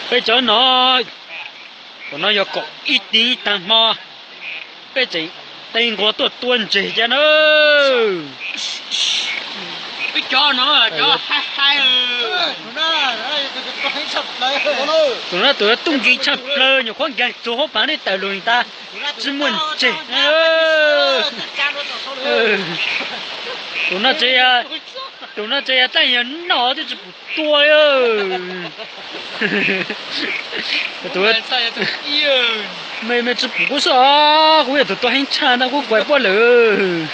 Peb cov no, cov no yog kaum ib tib tag hmo, peb tseem teb nquag tuaj tua ntses thiab na. Peb cov no, cov haib haib. Tus no tus tuj nkeeg tshaj plaws, nyuam qhuav nkeeg tsuag huab paav dej tawm lug tas, tsis muaj ntses. Tus no tseem, tus no tseem yog txaij yog noj twb tsis pum tua li. Me, me tsis pum kuv xwb os, kuv yog tus tua heev tshaj ntag, kuv kuav puab lawm.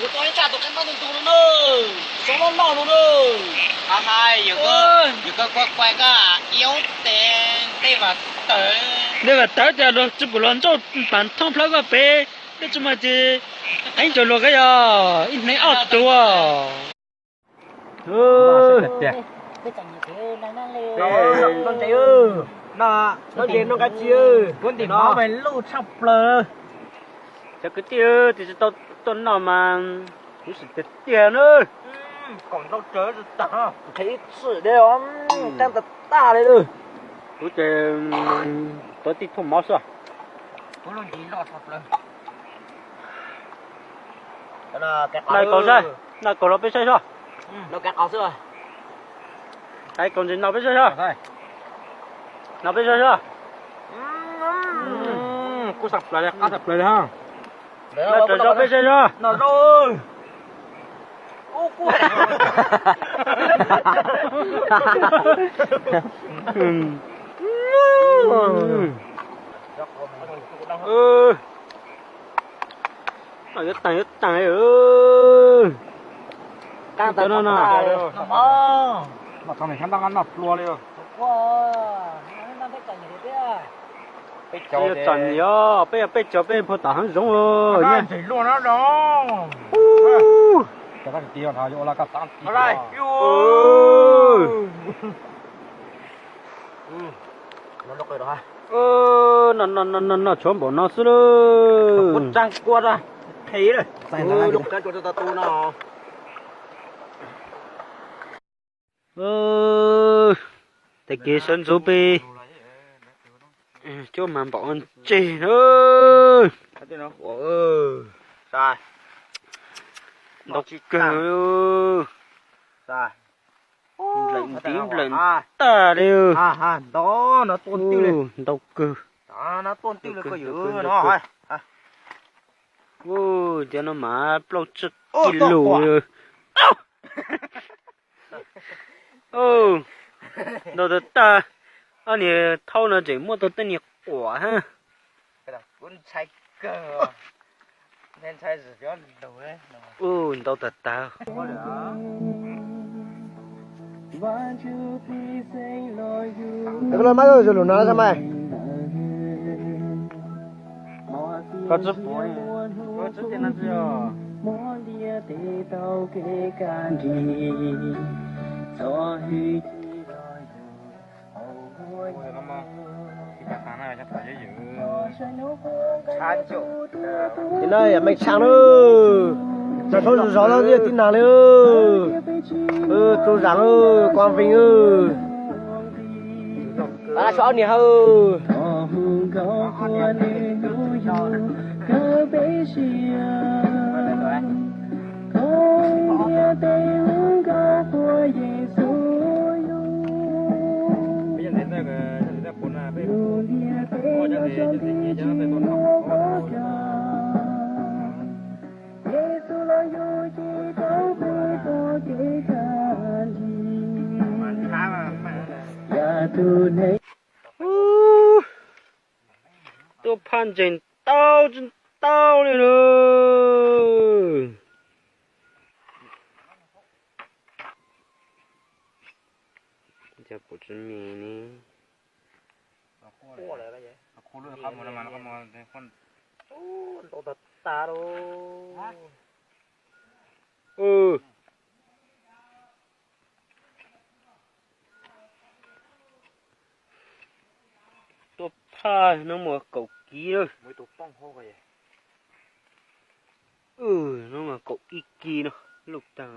Dej Vam Tawv tias luag tsis pum los ntsauj pas thoob plaws koj pem, dej tsis muaj ces qeeb cov luag koj yog ib hnub ob tuag. Noj ntses, noj nqaij ci, kuv ntim hmov mas luj tshaj plaws. Cov kwv tij, tus tsis tau tuaj noj mas huv si tiag tiag na. Nqhis ib txwm deb, qeeb tag tag li. Kuv ces tuav tij thooj mov xwb. Noj kaus, noj kaus los peb saib soj. Kaus ntses no peb saib soj. No peb saib soj. Kub tshaj plaws li, qab tshaj plaws li ha. Noj raws zog peb saib soj. Noj yuav tag yuav tag li. Cov no no. Noj txog nws xyov noj noj plua li. Peb yog txom nyem os, peb yog peb caug peb phua tom hav zoov. Noj noj noj noj tshuav npaum no xwb lauj. Tag kis sawv ntxuv peb cuab mas npaum ua ntseg na. Ntau kawg. Nplaim ntiv nplaim tag li. Ntau kawg. Cov no mas plaub tsib kis lus. Ntau tag tag. Ob niag thaub no tseem muab tau tej niag quam hab. Ntau tag tag. Koj los mas, koj lus no txhob mas. Koj tsis pom, koj tsis tias no tsis yog. Nim no yog Meej Tshaaj na, txog thaum zov zov no yog tib neeg li. Tsu Zaam, Kuam Veej, pab tso ob niag hawm. Tuaj phaj ntseeg ntau tsis ntau li na. Cas kuv tsis mis ne. Ntau tag tag lauj. Tuaj phaj no muaj kaum kis lawm. No mas kaum ib kis no, luj taag.